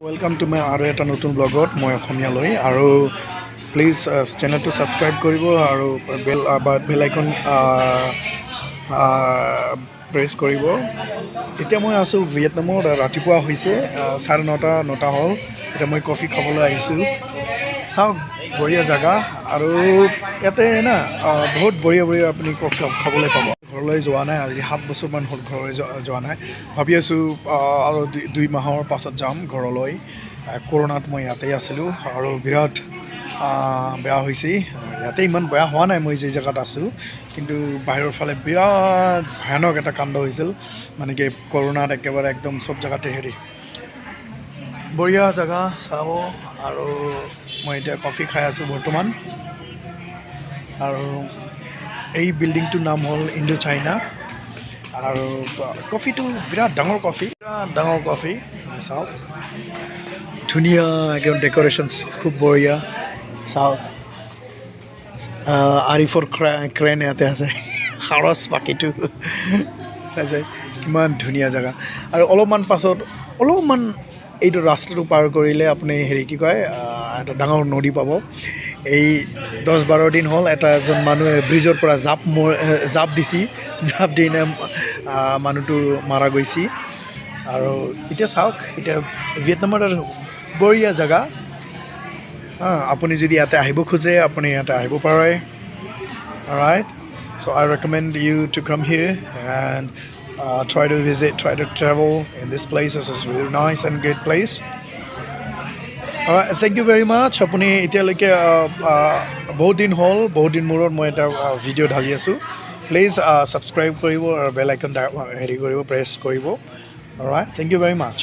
Welcome to my আৰু এটা নতুন ব্লগত মই অসমীয়ালৈ। আৰু প্লিজ চেনেলটো ছাবস্ক্ৰাইব কৰিব আৰু বেল বা বেল আইকন প্ৰেছ কৰিব। এতিয়া মই আছোঁ ভিয়েটনামত। ৰাতিপুৱা হৈছে 9:30, 9টা হ'ল। এতিয়া মই কফি খাবলৈ আহিছোঁ। চাওক, বঢ়িয়া জেগা। আৰু ইয়াতে না বহুত বঢ়িয়া বঢ়িয়া আপুনি কফি খাবলৈ পাব। ঘৰলৈ যোৱা নাই, আজি 7 বছৰমান হ'ল ঘৰলৈ যোৱা নাই। ভাবি আছোঁ আৰু 2 মাহৰ পাছত যাম ঘৰলৈ। কৰোণাত মই ইয়াতেই আছিলোঁ আৰু বিৰাট বেয়া হৈছে। ইয়াতে ইমান বেয়া হোৱা নাই মই যি জেগাত আছোঁ, কিন্তু বাহিৰৰ ফালে বিৰাট ভয়ানক এটা কাণ্ড হৈছিল। মানে কি, কৰোণাত একেবাৰে একদম চব জেগাতে হেৰি। বঢ়িয়া জেগা, চাব। আৰু মই এতিয়া কফি খাই আছোঁ বৰ্তমান। আৰু এই বিল্ডিংটোৰ নাম হ'ল ইণ্ডো চাইনা। আৰু কফিটো বিৰাট ডাঙৰ কফি, বিৰাট ডাঙৰ কফি। চাওক, ধুনীয়া একদম ডেক'ৰেশ্যনছ, খুব বঢ়িয়া। চাওক, আৰিফৰ ক্ৰেন ইয়াতে আছে। সাৰস বাকীটো চাইছে, কিমান ধুনীয়া জেগা। আৰু অলপমান পাছত, অলপমান এইটো ৰাস্তাটো পাৰ কৰিলে আপুনি হেৰি কি কয়, এটা ডাঙৰ নদী পাব। এই 10-12 দিন হ'ল, এটা এজন মানুহে ব্ৰিজৰ পৰা জাপ দিছি। জাপ দি কিনে মানুহটো মাৰা গৈছে। আৰু এতিয়া চাওক, এতিয়া ভিয়েটনামৰ এটা বঢ়িয়া জেগা। আপুনি যদি ইয়াতে আহিব খোজে, আপুনি ইয়াতে আহিব পাৰে। Alright, so I recommend you to come here and try to visit, try to travel in this place. This is really nice and good place. Alright, thank you very much. আপুনি এতিয়ালৈকে বহুত দিন হ'ল, বহুত দিন মূৰত মই এটা ভিডিঅ' ঢালি আছোঁ। প্লিজ ছাবস্ক্ৰাইব কৰিব আৰু বেল আইকন হেৰি কৰিব, প্ৰেছ কৰিব। Alright, thank you very much.